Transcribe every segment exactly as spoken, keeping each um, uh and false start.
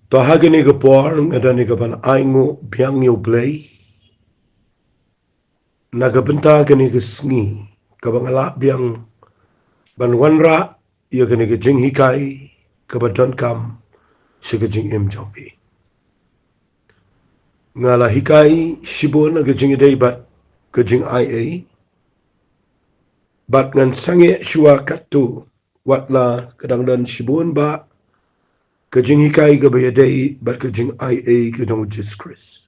To ha kane ka por nga don ïa kaban ainguh biang ïa U Blei na ka bynta kane ka sngi kaba nga lah biang ban wanrah ïa kane ka jinghikai kaba donkam sha ka jingim jong phi. Nga la hikai shibun ha ka jingïadei bad ka jingaiei, bad ngan sangeh shuwa katto, wat la ka dang don shibun bah ka jinghikai kaba ïadei bad ka jingaiei ka jong U Jisu Khrist.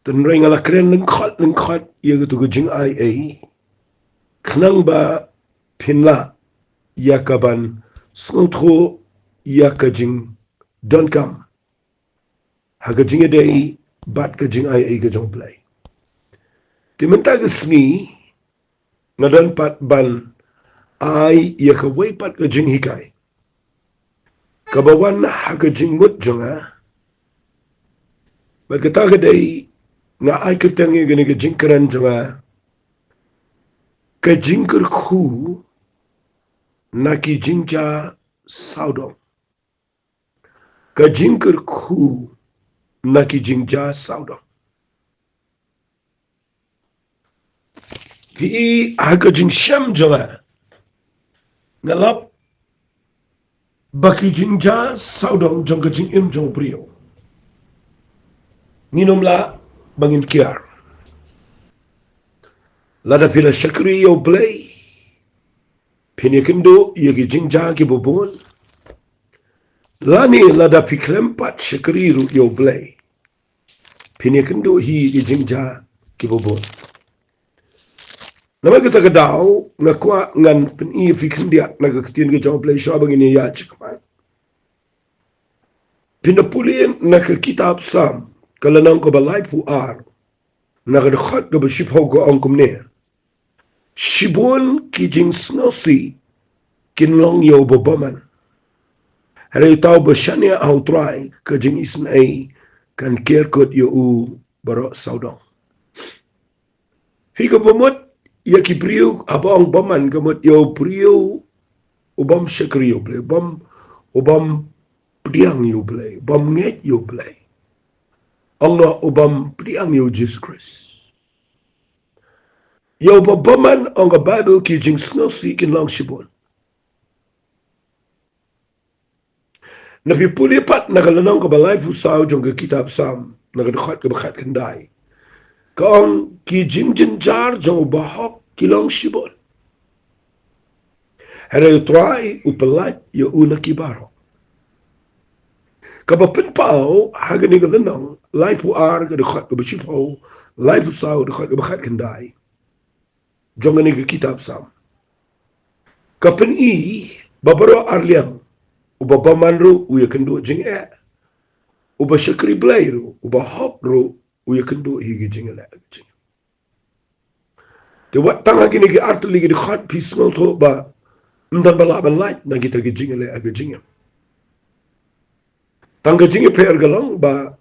Hynrei nga la kren lyngkot lyngkot ïa kato ka jingaiei, khnang ba phin lah ïa kaban sngewthuh ïa ka jingdonkam ha ka jingïadei bad ka jingaiei ka jong U Blei. Te mynta ka sngi nga don pat ban ai ïa kawei pat ka jinghikai kaba wan ha ka jingmut jong nga. Bad kata ka dei, nga ai kyrteng ïa kane ka jingkren jong nga, ka jingkyrkhu na ki jingjia sawdong. Ka jingkyrkhu na ki jingjia sawdong. Phi i, ha ka jingshem jong nga, nga lap ba ki jingjia sawdong jong ka jingim jong u briew, ngin ym lah ba ngin kiar. Lada phi la shakri ïa U Blei, phin ïakynduh ïa ki jingjia kiba bun. Lane lada phi khlem pat shakri ruh ïa U Blei, phin ïakynduh hi ïa ki jingjia kiba bun. Namar kata ka daw nga kwah ngan pyni ïa phi khyndiat na ka ktien ka jong U Blei shuwa ba ngin ïa ïaid shakhmat. Phin da pule na ka kitab Salm, ka lynnong kaba laiphew ar, na ka dkhot kaba shiphew, ka ong kumne: Shibun ki jingsngewsih kin long ïa uba bymman, hynrei uta uba shaniah ha U Trai, ka jingisynei kan ker kut ïa u baroh sawdong. Phi, kaba mut ïa ki briew, haba ong bymman, ka mut ïa u briew u bym shakri ïa U Blei, u bym, u bym pdiang ïa U Blei, u bym ngeit ïa U Blei. Ong noh, u bym pdiang ïa U Jisu Khrist. Ïa uba bymman, ong ka Baibl, ki jingsngewsih kin long shibun. Na phi pule pat na ka lynnong kaba laiphew saw jong ka kitab Salm, na ka dkhot kaba khatkhyndai, ka ong, ki jingjynjar jong u bahok ki long shibun, hynrei U Trai u pyllait ïa u na ki baroh. Kaba pynpaw ha kane ka lynnong laiphew ar, ka dkhot kaba shiphew, laiphew saw, dkhot kaba khatkhyndai jong kane ka kitab Salm, ka pyni ba baroh arliang, uba bymman ruh u ïakynduh jingeh, uba shakri Blei ruh, u bahok ruh u ïakynduh hi ki jingïaleh ha ka jingim. Te wat tang ha kine ki artylli ki dkhot phi sngewthuh ba ym don ba lah ban lait na kita ki jingïaleh ha ka jingim. Tang ka jingïapher ka long ba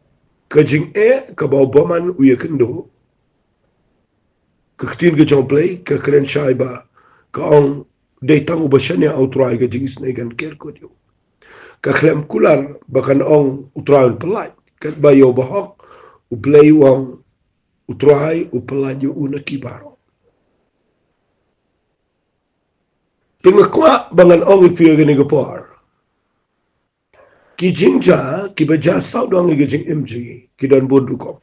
ka jingeh kaba u bymman u ïakynduh, ka ktien ka jong U Blei ka kren shai ba ka ong, dei tang uba shaniah ha U Trai, ka jingisynei kan ker kut ïa u. Ka khlem kular ba kan ong U Trai un pyllait, katba ïa u bahok U Blei u ong U Trai u pyllait ïa u na ki baroh. Te nga kwah ba ngan ong ïa phi ha kane ka por, ki jingjia kiba jia sawdong ha ka jingim jong ngi ki don bun rukom.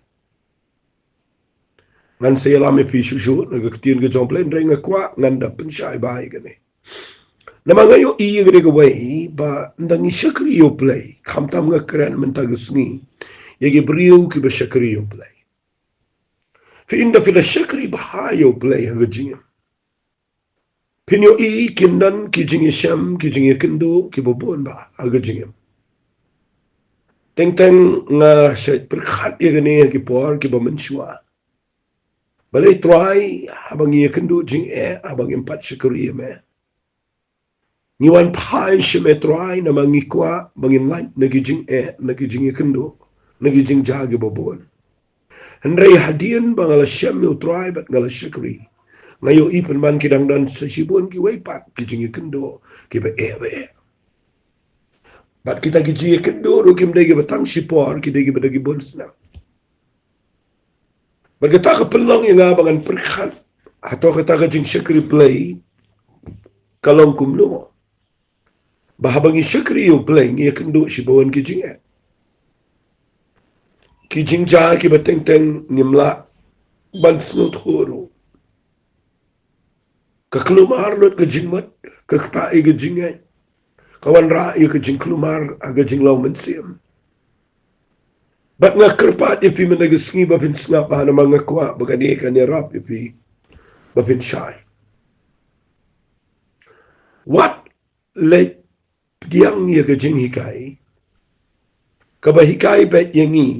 Ngan sa ïalam ïa phi shuh shuh na ka ktien ka jong U Blei, hynrei nga kwah ngan da pynshai bha ïa kane. Namar nga ïohi ïa kane kawei ba ynda ngi shakri ïa U Blei, khamtam nga kren mynta ka sngi ïa ki briew kiba shakri ïa U Blei. Phi, ynda phi la shakri bha ïa U Blei ha ka jingim, phin ïohi kin don ki jingïashem, ki jingïakynduh kiba bun bha ha ka jingim. Teng teng nga shait pyrkhat ïa kane ha ki por kiba mynshuwa. Balei Trai, haba ngi ïakynduh jingeh, haba ngim pat shakri ïa me, ngi wan phai sha me Trai, namar ngi kwah ba ngin lait na ki jingeh, na ki jingïakynduh, na ki jingjia kiba bun. Hynrei hadien ba nga la shem ïa U Trai bad nga la shakri, nga ïohi pynban ki dang don sa shibun kiwei pat ki jingïakynduh kiba eh ba eh. Bad kita ki jingïakynduh ruh kim dei kiba tang shipor, ki dei kiba dei ki bun snem. Bad kata ka pynlong ïa nga ba ngan pyrkhat hato kata ka jingshakri Blei ka long kumno. Ba haba ngi shakri ïa U Blei ngi ïakynduh shibun ki jingeh, ki jingjia kiba teng teng ngim lah ban sngewthuh ruh. Ka kulmar lut ka jingmut, ka ktah ïa ka jingngeit, ka wanrah ïa ka jingkulmar ha ka jinglong mynsiem. Bad nga kyrpad ïa phi mynta ka sngi ba phin sngap, ha namar nga kwah ba kane kan ïarap ïa phi ba phin shai. Wat leit pdiang ïa ka jinghikai kaba hikai beit ïa ngi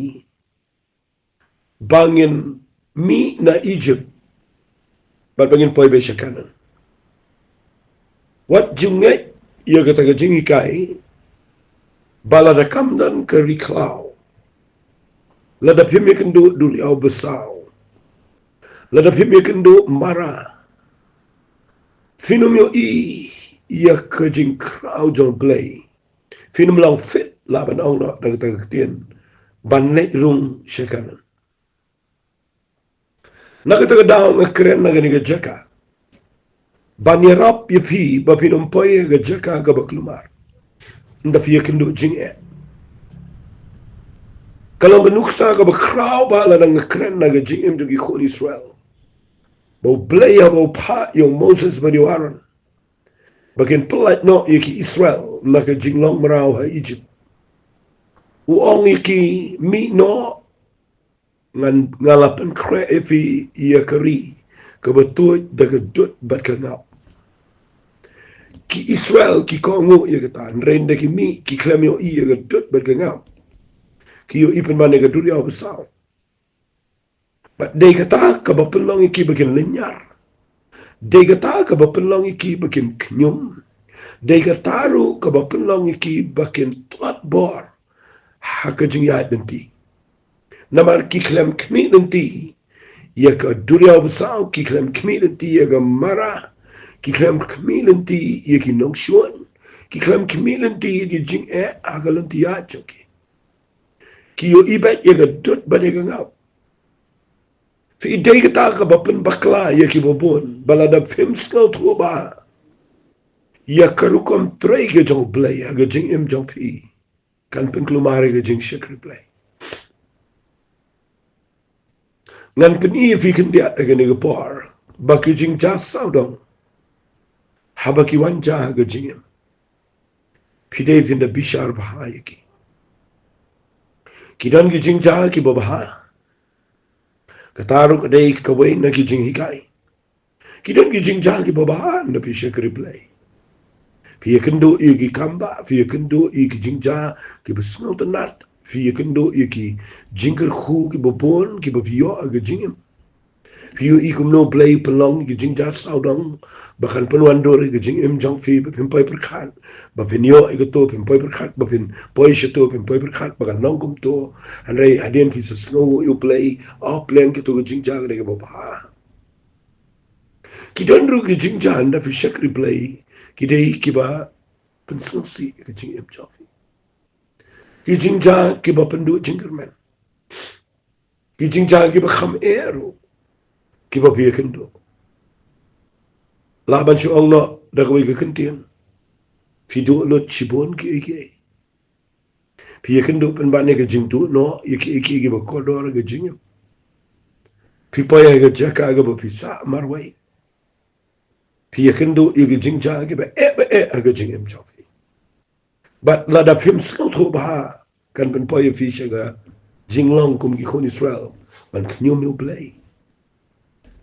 ba ngin mih na Egypt bad ba ngin poi beit sha Kanaan. Wat ju ngeit ïa kata ka jinghikai ba lada kam don ka ri khlaw, lada phim ïakynduh duriaw basaw, lada phim ïakynduh Mara, phin ym ïohi ïa ka jingkhraw jong U Blei. Phin ym long fit, lah ban ong noh da kata ka ktien, ban leit rung sha Kanaan. Na kata ka daw nga kren na kane ka jaka ban ïarap ïa phi ba phin ym poi ha ka jaka kaba kulmar ynda phi ïakynduh jingeh. Ka long ka nuksa kaba khraw ba lada nga kren na ka jingim jong ki khun Israel, ba U Blei haba u phah ïa u Moses bad ïa u Aaron ba kin pyllait noh ïa ki Israel na ka jinglong mraw ha Egypt, u ong ïa ki, mih noh, ngan, nga la pynkhreh ïa phi ïa ka ri kaba tuid da ka dud bad ka ngap. Ki Israel ki kohnguh ïa kata, hynrei ynda ki mih ki khlem ïohi ïa ka dud bad ka ngap, ki ïohi pynban ïa ka duriaw basaw. Bad dei kata kaba pynlong ïa ki ba kin lynñiar. Dei kata kaba pynlong ïa ki ba kin khñium. Dei kata ruh kaba pynlong ïa ki ba kin tlot bor ha ka jingïaid lynti. Namar ki khlem khmih lynti ïa ka duriaw basaw, ki khlem khmih lynti ïa ka Mara, ki khlem khmih lynti ïa ki nongshun, ki khlem khmih lynti ïa ki jingeh ha ka lynti ïaid jong ki. Ki ïohi beit ïa ka dud bad ïa ka ngap. Phi, dei kata kaba pynbakla ïa kiba bun ba lada phim sngewthuh bha ïa ka rukom trei ka jong U Blei ha ka jingim jong phi, kan pynkulmar ïa ka jingshakri Blei. Ngan pyni ïa phi khyndiat ha kane ka por ba ki jingjia sawdong, haba ki wan jia ha ka jingim, phi dei phin da bishar bha ïa ki. Ki don ki jingjia kiba bha. Kata ruh ka dei kawei na ki jinghikai. Ki don ki jingjia kiba bha ynda phi shakri Blei. Phi ïakynduh ïa ki kam bah, phi ïakynduh ïa ki jingjia kiba sngewtynnat, phi ïakynduh ïa ki jingkyrkhu kiba bun kiba phi ïoh ha ka jingim. Phi ïohi kumno U Blei u pynlong ïa ki jingjia sawdong ba kan pynwandur ïa ka jingim jong phi, ba phin poi pyrkhat ba phin ïoh ïa kato, phin poi pyrkhat ba phin poi shato, phin poi pyrkhat ba kan long kumto. Hynrei hadien phi sa sngewnguh ïa U Blei, oh pleng, kito ki jingjia ki dei kiba bha. Ki don ruh ki jingjia ynda phi shakri Blei, ki dei kiba pynsngewsih ïa ka jingim jong phi. Ki jingjia kiba pynduh jingkyrmen. Ki jingjia kiba kham eh ruh kiba phi ïakynduh. Lah ban shu ong noh da kawei ka kyntien, phi duh lut shibun kiei kiei. Phi ïakynduh pynban ïa ka jingduh noh ïa kiei kiei kiba kordor ha ka jingim. Phi poi ha ka jaka kaba phi sah marwei. Phi ïakynduh ïa ki jingjia kiba eh ba eh ha ka jingim jong phi. Bad lada phim sngewthuh bha, kan pynpoi ïa phi sha ka jinglong kum ki khun Israel, ban khñium ïa U Blei,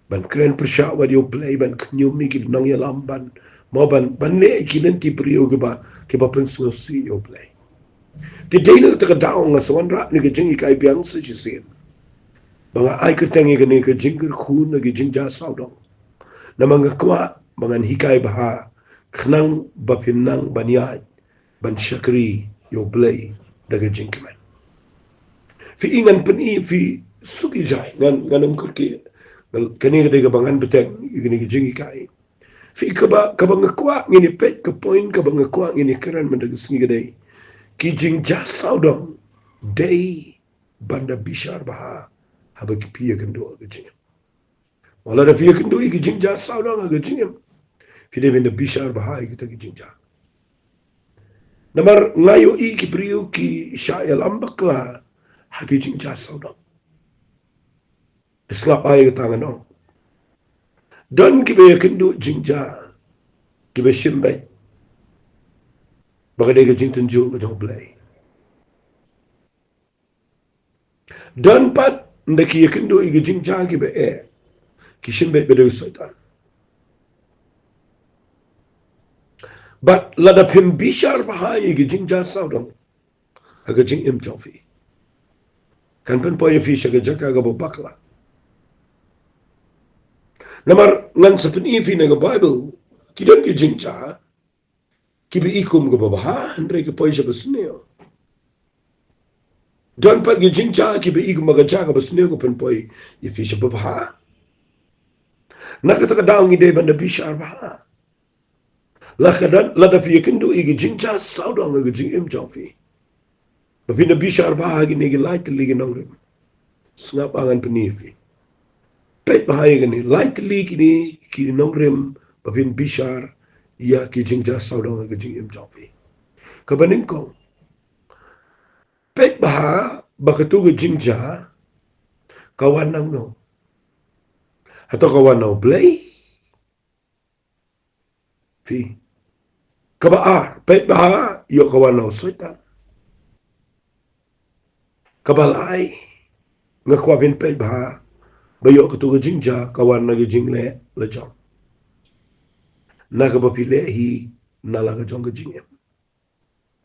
ban kren pyrshah wat ïa U Blei, ban khñium ïa ki nongïalam, ban, mo, ban, ban leh ïa ki lynti briew kiba, kiba pynsngewsih ïa U Blei. Te dei na kata ka daw nga sa wanrah ïa ka jinghikai biang sa shisien, ba nga ai kyrteng ïa kane ka jingkyrkhu na ki jingjia sawdong. Namar nga kwah ba ngan hikai bha khnang ba phin nang ban ïaid ban shakri ïa U Blei da ka jingkmen. Phi, ngan pyni ïa phi suki jai, ngan, ngan ym kyrkieh. Ngan, kane ka dei kaba ngan bteng ïa kane ka jinghikai. Phi, kaba, kaba nga kwah ngin ïa peit, ka point kaba nga kwah ngin ïa kren mynta ka sngi ka dei, Ki jingjia sawdong dei ban da bishar bha haba ki phi ïakynduh ha ka jingim. Wat lada phi ïakynduh ïa ki jingjia sawdong ha ka jingim, phi dei ban da bishar bha ïa kita ki jingjia. Namar nga ïohi ki briew ki shah ïalam bakla ha ki jingjia sawdong. Sngap ai kata ngan ong. Don kiba ïakynduh jingjia kiba shim beit ba ka dei ka jingtynjuh ka jong U Blei. Don pat ynda ki ïakynduh ïa ki jingjia kiba eh, ki shim beit ba dei u Soitan. Bad lada phim bishar bha ïa ki jingjia sawdong ha ka jingim jong phi, kan pynpoi ïa phi sha ka jaka kaba bakla. Namar ngan sa pyni ïa phi na ka Baibl, ki don ki jingjia kiba i kum kaba bha, hynrei ki poi sha ba sniew. Don pat ki jingjia kiba i kum ka jaka ba sniew, ka pynpoi ïa phi sha ba bha. Na kata ka daw ngi dei ban da bishar bha. Lada ka don, lada phi ïakynduh ïa ki jingjia sawdong ha ka jingim jong phi, ba phin da bishar bha ha kine ki lai tylli ki nongrim, sngap, ngan pyni ïa phi. Peit bha ïa kine lai tylli kine ki nongrim ba phin bishar ïa ki jingjia sawdong ha ka jingim jong phi. Kaba nyngkong, peit bha ba katu ka jingjia ka wan na uno. Hato ka wan na U Blei? Phi. Kaba ar, peit bha, ïoh ka wan na u Soitan. Kaba lai, nga kwah phin peit bha ba ïoh katu ka jingjia ka wan na ka jingleh lajong, na kaba phi leh hi na la ka jong ka jingim.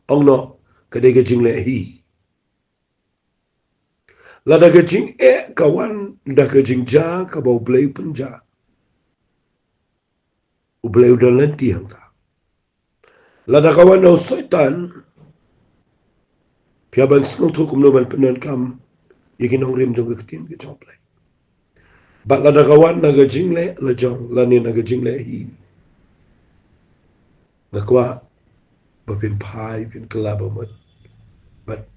Ong noh, ka dei ka jingleh hi. Lada ka jingeh ka wan da ka jingjia kaba U Blei u pynjah, U Blei u don lynti hangta. Lada ka wan na u Soitan, phi hap ban sngewthuh kumno ban pyndonkam ïa ki nongrim jong ka ktien ka jong U Blei. Bad lada ka wan na ka jingleh lajong lane na ka jingleh hi, nga kwah ba phin phai, phin kylla bamut, bad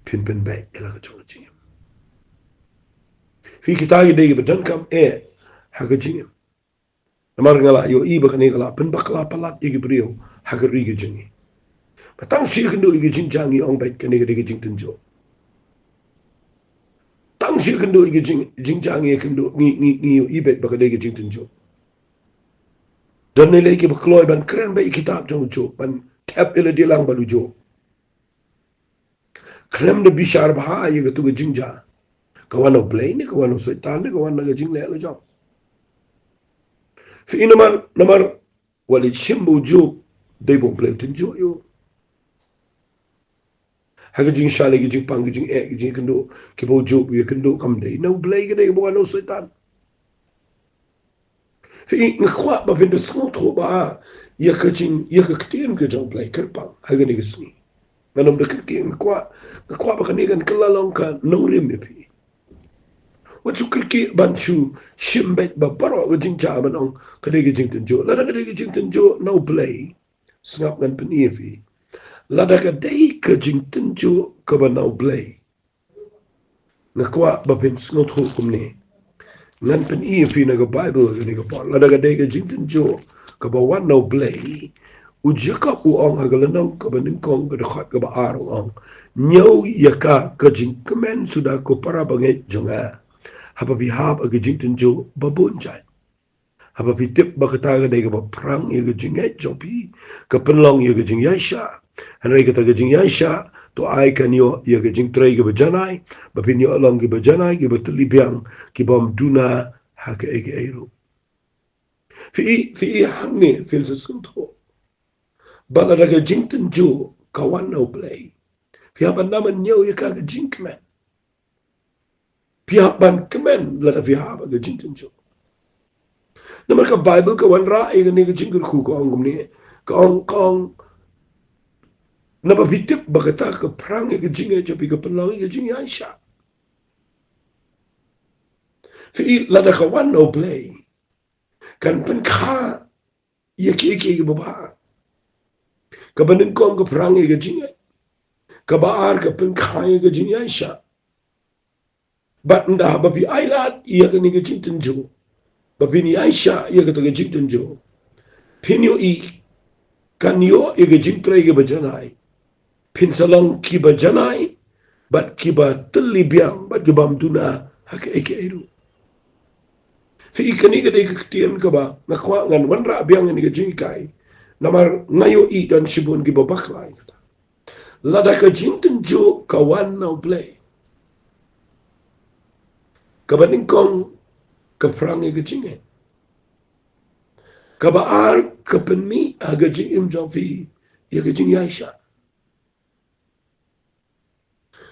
phin pynbeit ïa la ka jong ka jingim. Phi, kita ki dei kiba donkam eh ha ka jingim. Namar nga la ïohi ba kane ka la pynbakla palat ïa ki briew ha ka ri ka jong ngi. Ba tang shu ïakynduh ïa ki jingjia ngi ong beit kane ka dei ka jingtynjuh. Tang shu ïakynduh ïa ki jing, jingjia ngi ïakynduh, ngi, ngi, ngi ïohi beit ba ka dei ka jingtynjuh. Don ne lei kiba kloi ban kren beit ïa kitab jong u Job, ban thep ïa lade lang bad u Job. Khlem da bishar bha ïa katu ka jingjia, ka wan na U Blei ne ka wan na u Soitan ne ka wan na ka jingleh lajong. Phi, namar, namar wat leit shim ba u Job dei ba U Blei u tynjuh ïa u. Ha ka jingshah leh, ka jingpang, ka jingeh, ka jingkynduh kiba u Job u ïakynduh, kam dei na U Blei, ka dei kaba wan na u Soitan. Phi, nga kwah ba phin da sngewthuh bha ïa ka jing, ïa ka ktien ka jong U Blei kyrpang ha kane ka sngi. Ngan ym da kyrkieh, nga kwah, nga kwah ba kane kan kylla long ka nongrim ïa phi. Wat shu kyrkieh ban shu shim beit ba baroh ka jingjia ban ong ka dei ka jingtynjuh. Lada ka dei ka jingtynjuh na U Blei, sngap, ngan pyni ïa phi. Lada ka dei ka jingtynjuh kaba na U Blei, nga kwah ba phin sngewthuh kumne. Ngan pyni ïa phi na ka Baibl kane ka por. Lada ka dei ka jingtynjuh kaba wan na U Blei, u Jakob u ong ha ka lynnong kaba nyngkong, ka dkhot kaba ar, u ong: Ñiew ïa ka, ka jingkmen suda, ko para bangeit jong nga, haba phi hap ha ka jingtynjuh babun jait. Haba phi tip ba kata ka dei kaba phrang ïa ka jingngeit jong phi, ka pynlong ïa ka jingïaishah. Hynrei kata ka jingïaishah to ai kan ïoh ïa ka jingtrei kaba janai, ba phin ïoh long kiba janai, kiba tylli biang, kibym duna ha kaei kaei ruh. Phi, phi hangne phin sa sngewthuh ba lada ka jingtynjuh ka wan na U Blei, phi hap ban ñiew ïa ka, ka jingkmen. Phi hap ban kmen lada phi hap ha ka jingtynjuh. Namar ka Baibl ka wanrah ïa kane ka jingkyrkhu, ka ong kumne, ka ong, ka ong: Naba phi tip ba kata ka phrang ïa ka jingngeit jong phi, ka pynlong ïa ka jingïaishah. Phi, lada ka wan na U Blei, kan pynkha ïa kiei kiei kiba bha. Kaba nyngkong, ka phrang ïa ka jingngeit. Kaba ar ka pynkha ïa ka jingïaishah. Bad ynda ba phi ailad ïa kane ka jingtynjuh, ba phin ïaishah ïa kata ka jingtynjuh, phin ïohi kan ïoh ïa ka jingtrei kaba janai. Phin sa long kiba janai bad kiba tylli biang bad kibym duna ha kaei kaei ruh. Phi, kane ka dei ka ktien kaba nga kwah ngan wanrah biang ïa kane ka jinghikai. Namar nga ïohi don shibun kiba bakla ïa kata. Lada ka jingtynjuh ka wan na U Blei, kaba nyngkong ka phrang ïa ka jingngeit. Kaba ar ka pynmih ha ka jingim jong phi ïa ka jingïaishah.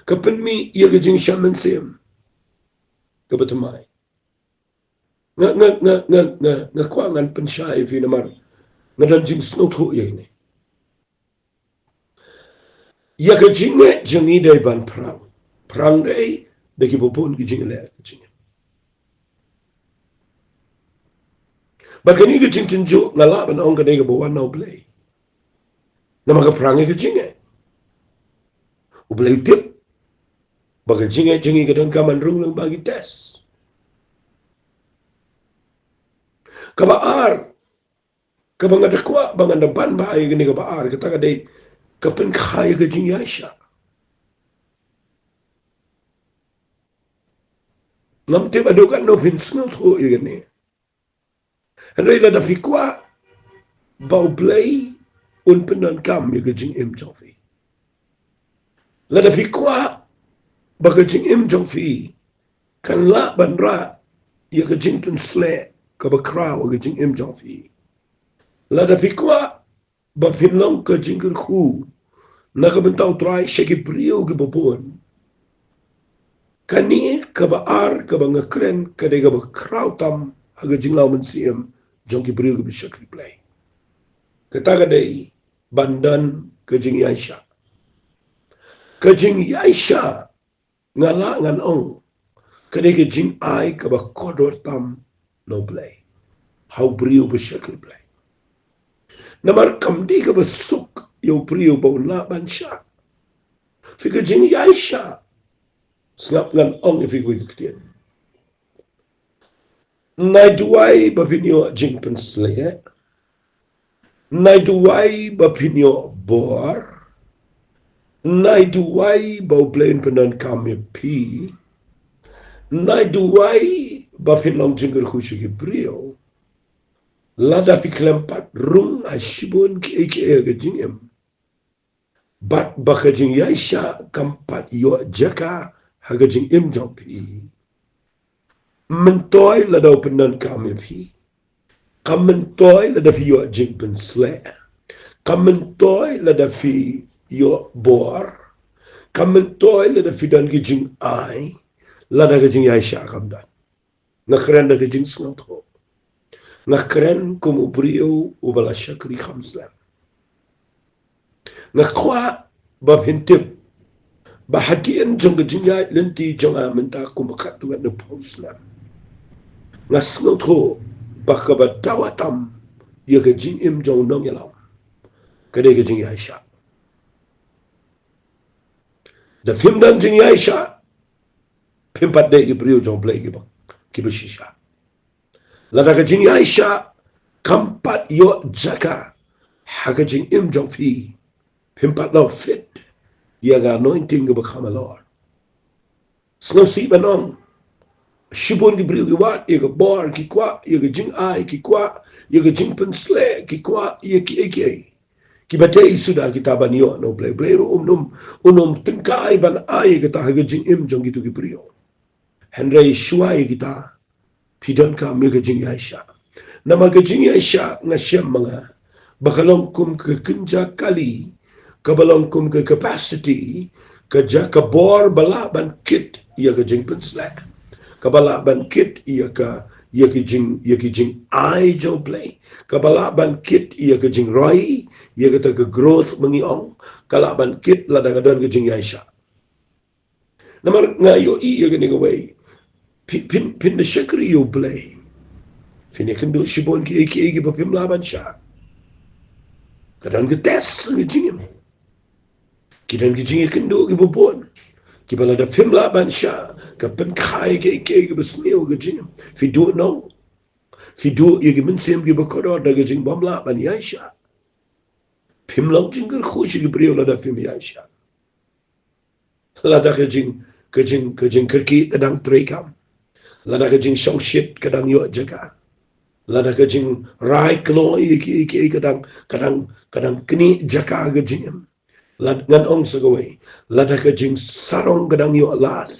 Ka pynmih ïa ka jingshem mynsiem kaba thymmai. Nga, nga, nga, nga, nga, nga kwah ngan pynshai ïa phi namar nga don jingsngewthuh ïa kane. Ïa ka jingngeit jong ngi dei ban phrang. Phrang dei da kiba bun ki jingleh ka jingngeit. Bad kane ka jingtynjuh nga lah ban ong ka dei kaba wan na U Blei. Namar ka phrang ïa ka jingngeit. U Blei u tip ba ka jingngeit jong ngi ka donkam ban rung lyngba ki test. Kaba ar, kaba nga da kwah ba ngan da ban bha ïa kane kaba ar, kata ka dei ka pynkha ïa ka jingïaishah. Ngam tip haduh katno phin sngewthuh ïa kane. Hynrei lada phi kwah ba U Blei un pyndonkam ïa ka jingim jong phi, lada phi kwah ba ka jingim jong phi kan lah ban rah ïa ka jingpynsleh kaba khraw ha ka jingim jong phi, lada phi kwah ba phin long ka jingkyrkhu na ka bynta U Trai sha ki briew kiba bun, kane kaba ar kaba nga kren ka dei kaba khraw tam ha ka jinglaw mynsiem jong ki briew kiba shakri Blei. Kata ka dei ban don ka jingïaishah. Ka jingïaishah nga lah ngan ong ka dei ka jingai kaba kordor tam na U Blei ha u briew ba shakri Blei. Namar kam dei kaba suk ïa u briew ba un lah ban shah. Phi, ka jingïaishah, sngap ngan ong ïa phi kawei ka ktien. Nai duwai ba phin ïoh jingpynsleh. Nai duwai ba phin ïoh bor. Nai duwai ba U Blei un pyndonkam ïa phi. Nai duwai ba phin long jingkyrkhu sha ki briew. Lada phi khlem pat rung ha shibun kiei kiei ha ka jingim, bad ba ka jingïaishah kam pat ïoh jaka ha ka jingim jong phi, myntoi lada u pyndonkam ïa phi, kam myntoi lada phi ïoh jingpynsleh, kam myntoi lada phi ïoh bor, kam myntoi lada phi don ki jingai, lada ka jingïaishah kam don. Nga kren da ka jingsngewthuh. Nga kren kum u briew uba la shakri kham slem. Nga kwah ba phin tip ba hadien jong ka jingïaid lynti jong nga mynta kumba khatduh ngan phew slem, nga sngewthuh ba kaba dawa tam ïa ka jingim jong u nongïalam ka dei ka jingïaishah. Da phim don jingïaishah, phim pat dei ki briew jong Blei kiba, kiba shisha. Lada ka jingïaishah kam pat ïoh jaka ha ka jingim jong phi, phim pat long fit ïa ka anointing kaba kham halor. Sngewsih ban ong, shibun ki briew ki wad ïa ka bor, ki kwah ïa ka jingai, ki kwah ïa ka jingpynsleh, ki kwah ïa kiei kiei. Kiba dei suda kita ban ïoh na U Blei. Blei ruh um, um, um tyngkai ban ai kata ha ka jingim jong kito ki briew. Hynrei shuwa ïa kita, phi donkam ïa ka jingïaishah. Namar ka jingïaishah nga shem ma nga ba ka long kum ka kynja kali, kaba long kum ka capacity, ka ja, ka bor ba lah ban kit ïa ka jingpynsleh, kaba lah ban kit ïa ka, ïa ki jing, ïa ki jingai jong Blei, kaba lah ban kit ïa ka jingroi, ïa kata ka growth ba ngi ong, ka lah ban kit lada ka don ka jingïaishah. Namar nga ïohi ïa kane kawei. Phi, phin, phin da shakri ïa U Blei, phin ïakynduh shibun kiei kiei kiba phim lah ban shah. Ka don ka test ha ka jingim. Ki don ki jingïakynduh kiba bun, kiba lada phim lah ban shah, ka pynkha ïa kiei kiei kiba sniew ha ka jingim. Phi duh noh. Phi duh ïa ki mynsiem kiba kordor da ka jingbymlah ban ïaishah. Phim long jingkyrkhu sha ki briew lada phim ïaishah. Lada ka jing, ka jing, ka jingkyrkieh ka dang treikam. Lada ka jingshongshit ka dang ïoh jaka. Lada ka jingrai kloi ïa kiei kiei ka dang, ka dang, ka dang knieh jaka ha ka jingim. Lada, ngan ong sa kawei, lada ka jingsarong ka dang ïoh lad,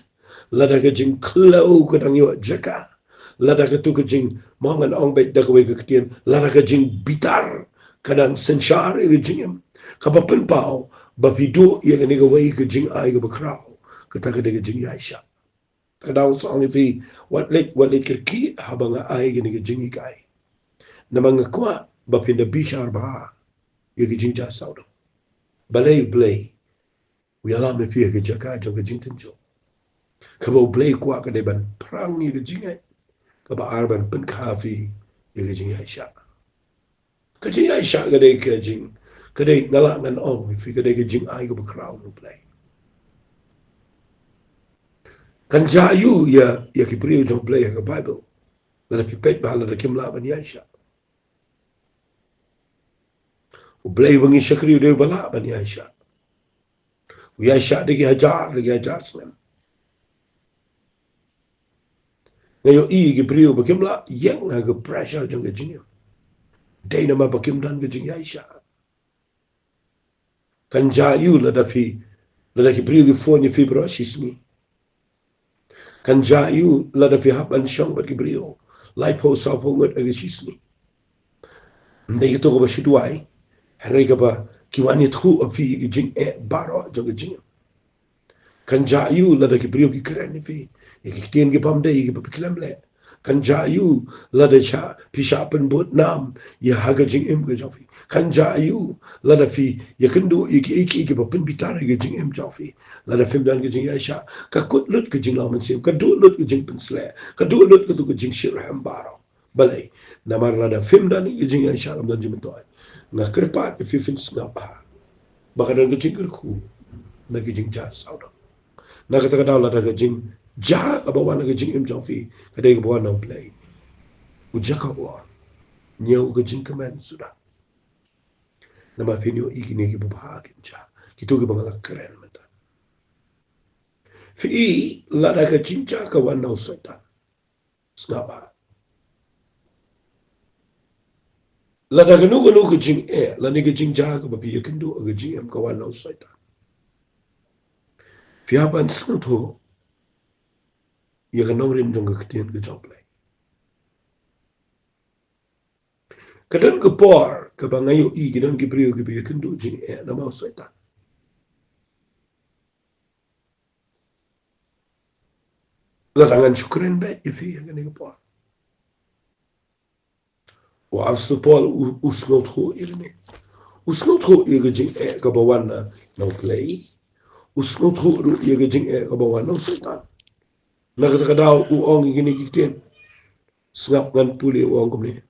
lada ka jingkhlaw ka dang ïoh jaka, lada katu ka jing, mo, ngan ong beit da kawei ka ktien, lada ka jingbitar ka dang synshar ïa ka jingim, kaba pynpaw ba phi duh ïa kane kawei ka jingai kaba khraw, kata ka dei ka jingïaishah. Ka daw song ïa phi, wat leit, wat leit kyrkieh haba nga ai kane ka jinghikai. Namar nga kwah ba phin da bishar bha ïa ki jingjia sawdong. Balei U Blei u ïalam ïa phi ha ka jaka jong ka jingtynjuh? Kaba U Blei u kwah ka dei ban phrang ïa ka jingngeit, kaba ar ban pynkha phi ïa ka jingïaishah. Ka jingïaishah ka dei ka jing, ka dei, nga lah ngan ong ïa phi, ka dei ka jingai kaba khraw na U Blei. Kan jia aiu ïa, ïa ki briew jong U Blei ha ka Baibl? Lada phi peit bha, lada kim lah ban ïaishah. U Blei uba ngi shakri u dei uba lah ban ïaishah. U ïaishah da ki hajar, da ki hajar snem. Nga ïohi ki briew ba kim lah ïeng ha ka pressure jong ka jingim, dei namar ba kim don ka jingïaishah. Kan jia aiu lada phi, lada ki briew ki phone ïa phi baroh shi sngi? Kan jia aiu lada phi hap ban shong bad ki briew laiphew sawphew ngut ha ka shi sngi? Ym dei kato kaba shu duwai, hynrei kaba ki wan ïathuh ha phi ïa ki jingeh baroh jong ka jingim. Kan jia aiu lada ki briew ki kren ïa phi ïa ki ktien ki bym dei, ïa kiba phi khlem leh? Kan jia aiu lada shah, phi shah pynbud nam ïa ha ka jingim ka jong phi? Kan jia aiu lada phi ïakynduh ïa kiei kiei kiba pynbitar ïa ka jingim jong phi? Lada phim don ka jingïaishah, ka kut lut ka jinglong mynsiem, ka duh lut ka jingpynsleh, ka duh lut katu ka jingshitrhem baroh. Balei? Namar lada phim don ka jingïaishah, ym don jingmyntoi. Nga kyrpad ïa phi phin sngap bha ba ka don ka jingkyrkhu na ka jingjia sawdong. Na kata ka daw, lada ka jingjia kaba wan ha ka jingim jong phi ka dei kaba wan na U Blei, U Jakob u ong, ñiew ka jingkmen suda. Namar phin ïohi kine kiba bha kin jia, kito kiba nga la kren mynta. Phi i, lada ka jingjia ka wan na u Soitan, sngap bha. Lada kano kano ka jingeh lane ka jingjia kaba phi ïakynduh ha ka jingim ka wan na u Soitan, phi hap ban sngewthuh ïa ka nongrim jong ka ktien ka jong U Blei. Ka don ka por kaba nga ïohi ki don ki briew kiba ïakynduh jingeh namar u Soitan. Lada ngan shu kren beit ïa phi ha kane ka por, u Apostol Paul u, u sngewthuh ïa kane. U sngewthuh ïa ka jingeh kaba wan na, na U Blei. U sngewthuh ruh ïa ka jingeh kaba wan na u Soitan. Na kata ka daw u ong ïa kine ki ktien. Sngap, ngan pule, u ong kumne.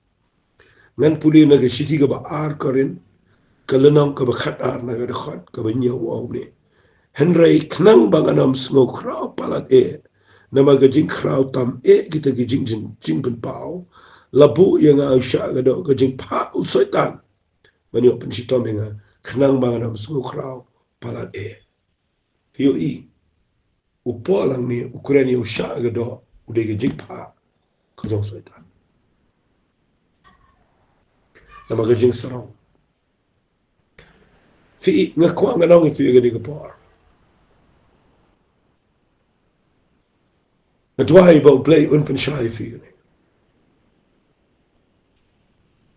Ngan pule na ka shithi kaba ar Korinth, ka lynnong kaba khatar, na ka dkhot kaba hynñiew, u ong kumne: Hynrei khnang ba ngan ym sngewkhraw palat eh namar ka jingkhraw tam eh kita ki jing, jing, jingpynpaw, la buh ïa nga u shah ka doh ka jingphah u Soitan ban ïoh pynshitom ïa nga, khnang ba ngan ym sngewkhraw palat eh. Phi ïohi, u Paul hangne u kren ïa u shah ka doh, u dei ka jingphah ka jong u Soitan. Namar ka jingsarong. Phi i, nga kwah ngan ong ïa phi ha kane ka por, nga duwai ba U Blei un pynshai ïa phi kane.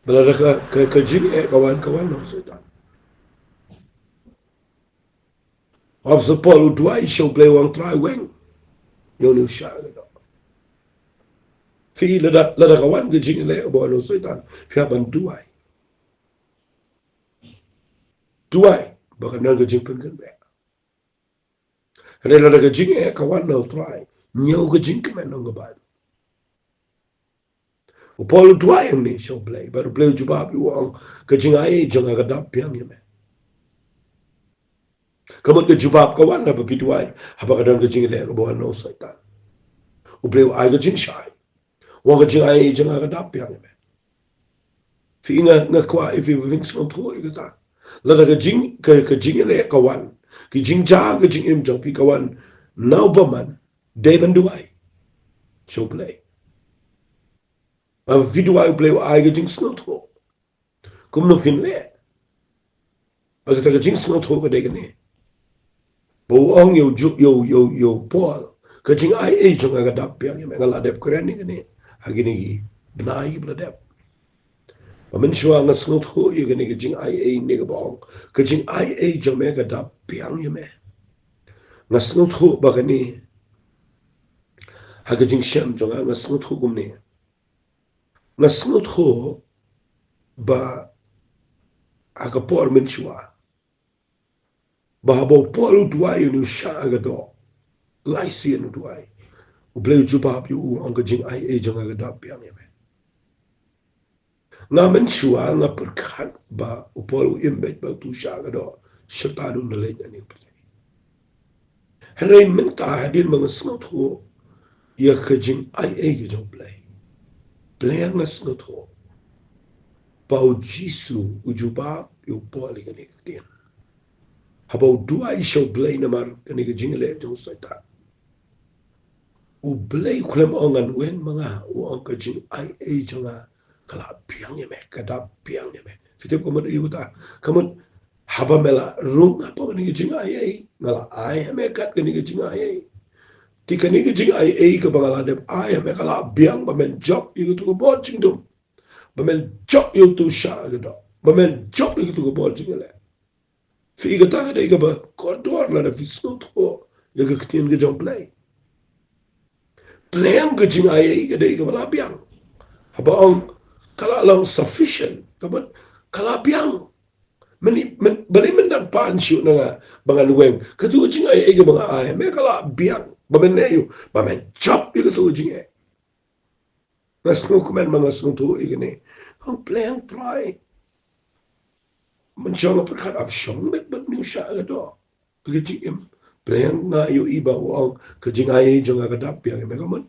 Ba lada ka, ka, ka jingeh ka wan, ka wan na u Soitan. U Apostol Paul u duwai sha U Blei, u ong: Trai, weng ïa une u shah ka doh. Phi i, lada, lada ka wan ka jingeh ba wan na u Soitan, phi hap ban duwai. Duwai ba kan don ka jingpynkynbeh. Hynrei lada ka jingeh ka wan na u Trai, ñiew ka jingkmen, ong ka Baibl. U Paul u duwai hangne sha U Blei, bad U Blei u jubab, u ong: Ka jingai jong nga ka dap biang ïa me. Ka mut ka jubab ka wan haba phi duwai, haba ka don ka jingïaleh kaba wan na u Soitan. U Blei u ai ka jingshai. U ong ka jingaiei jong nga ka dap biang ïa me. Phi, nga, nga kwah ïa phi ba phin sngewthuh ïa kata. Lada ka jing, ka, ka jingïaleh ka wan, ka jingjia ka jingim jong phi ka wan na u bymman, dei ban duwai sha u Blei. Haba phi duwai, u Blei u ai ka jingsngewthuh. Kumno phin leh? Bad kata ka jingsngewthuh ka dei kane. Ba u ong ïa u Ju-, ïa u, ïa u, ïa u Paul, ka jingaiei jong nga ka dap biang ïa me. Nga la dep kren ïa kane ha kine ki bnai kiba la dep. Ba mynshuwa nga sngewthuh ïa kane ka jingaiei ne kaba ong, ka jingaiei jong me ka dap biang ïa me. Nga sngewthuh ba kane, ha ka jingshem jong nga, nga sngewthuh kumne. Nga sngewthuh ba ha ka por mynshuwa, ba haba u Paul u duwai, une u shah ha ka doh, lai sien u duwai, u Blei u jubab ïa u, u ong ka jingaiei jong nga ka dap biang ïa me. Nga mynshuwa nga pyrkhat ba u Paul u im beit bad uto u shah ha ka doh, shata dang da leit na une u pyrthei. Hynrei mynta hadien ba nga sngewthuh ïa ka jingaiei ka jong u Blei, Blei, nga sngewthuh ba u Jisu u jubab ïa u Paul ïa kane ka ktien. Haba u duwai sha u Blei namar kane ka jingïaleh jong u Soitan, u Blei u khlem ong ngan weng ma nga, u ong ka jingaiei jong nga ka la biang ïa me, ka dap biang ïa me. Phi tip ka mut aïu kata? Ka mut haba me la rung hapoh kane ka jingaiei, nga la ai ha me kat kane ka jingaiei. Te kane ka jingaiei kaba nga la dep ai ha me ka la biang ba men jop ïa kato ka bor jingdum, ba men jop ïa uto u shah ha ka doh, ba men jop ïa kato ka bor jingïaleh. Phi, kata ka dei kaba kordor lada phi sngewthuh ïa ka ktien ka jong u Blei. Pyrshang ka jingaiei ka dei kaba la biang. Haba ong ka la long sufficient, ka mut ka la biang. Mynne, mynne, balei men dang pan shuh na nga ba ngan weng? Kato ka jingaiei kaba nga ai ha me ka la biang. Ba men leh aïu? Ba men jop ïa kato ka jingaiei. Nga sngewkmen ba nga sngewthuh ïa kane. Nga pyrshang trai. Mynshuwa nga pyrkhat, ap shong beit bad une u shah ha ka doh, ka jingim. Pyrshang nga ïohi ba u ong ka jingaiei jong nga ka dap biang ïa me, ka mut,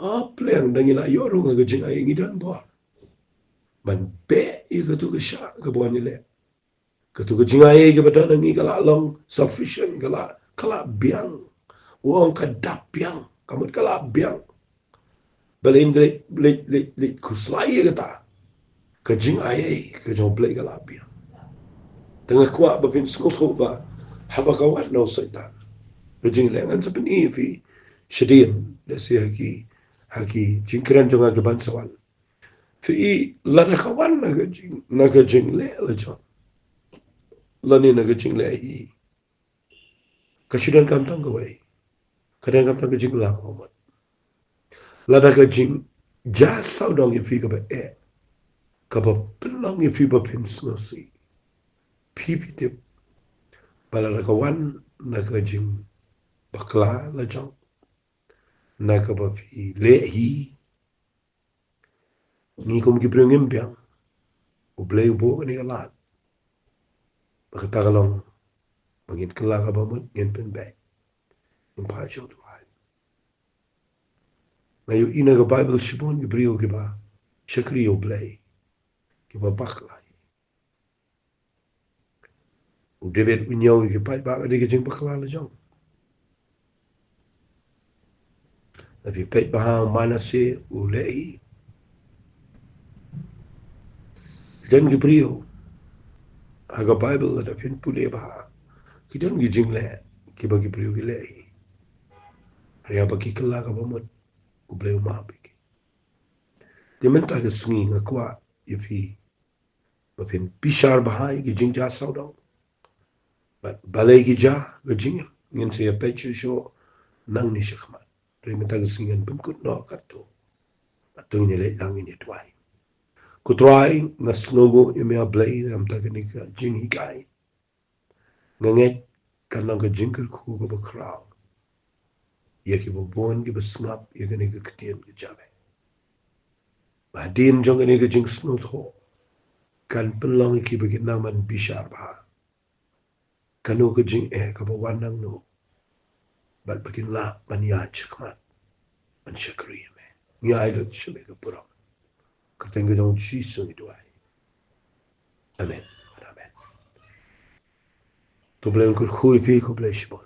ah, pyrshang da ngi la ïoh rung ha ka jingaiei ngi don bor ban beh ïa kato ka shah kaba wan ïaleh. Kato ka jingaiei kaba don ha ngi ka la long sufficient, ka la, ka la biang. U ong ka dap biang, ka mut ka la biang. Balei ngin leit, leit, leit, leit khuslai ïa kata? Ka jingaiei ka jong u Blei ka la biang. Te nga kwah ba phin sngewthuh ba haba ka wan na u Soitan ka jingïaleh, ngan sa pyni ïa phi shadien, lehse ha ki, ha ki jingkren jong nga ki ban sa wan. Phi, lada ka wan na ka jing, na ka jingleh lajong, lane na ka jingleh hi, ka shu donkam tang kawei. Ka donkam tang ka jingkylla kaba mut. Lada ka jingjia sawdong ïa phi kaba eh, kaba pynlong ïa phi ba phin sngewsih, phi, phi tip ba lada ka wan na ka jingbakla lajong, na kaba phi leh hi, ngi kum ki briew ngim biang. U Blei u buh kane ka lad ba kata ka long ba ngin kylla kaba mut, ngin pynbeit, ngin phah sha u Trai. Nga ïohi na ka Baibl shibun ki briew kiba shakri ïa u Blei, kiba bakla. U David u ñiew ïa ki paidbah, ka dei ka jingbakla lajong. Lada phi peit bha, u Manasseh u leh hi. Don ki briew ha ka Baibl, lada phin pule bha, ki don ki jingleh kiba ki briew ki leh hi. Hynrei haba ki kylla kaba mut, u Blei u map ïa ki. Te mynta ka sngi nga kwah ïa phi ba phin bishar bha ïa ki jingjia sawdong. Bad balei ki jia, ka jingim, ngin sa ïa peit shuh shuh nangne shakhmat. Hynrei mynta ka sngi ngan pynkut noh katto. Bad to ngin ïa leit lang, ngin ïa duwai. Ko Trai, nga sngewnguh ïa me, A Blei, namar kane ka jinghikai. Nga ngeit kan long ka jingkyrkhu kaba khraw ïa kiba bun kiba sngap ïa kane ka ktien ka jong me. Ba hadien jong kane ka jingsngewthuh kan pynlong ïa ki ba kin nang ban bishar bha. kano ka jingeh kaba wan nangno, bad ba kin lah ban ïaid shakhmat ban shakri ïa me. Ngi ai lut sha me ka burom. Kyrteng ka jong Jisu ngi duwai. Amen. Amen. To Blei un kyrkhu ïa phi, khublei shibun.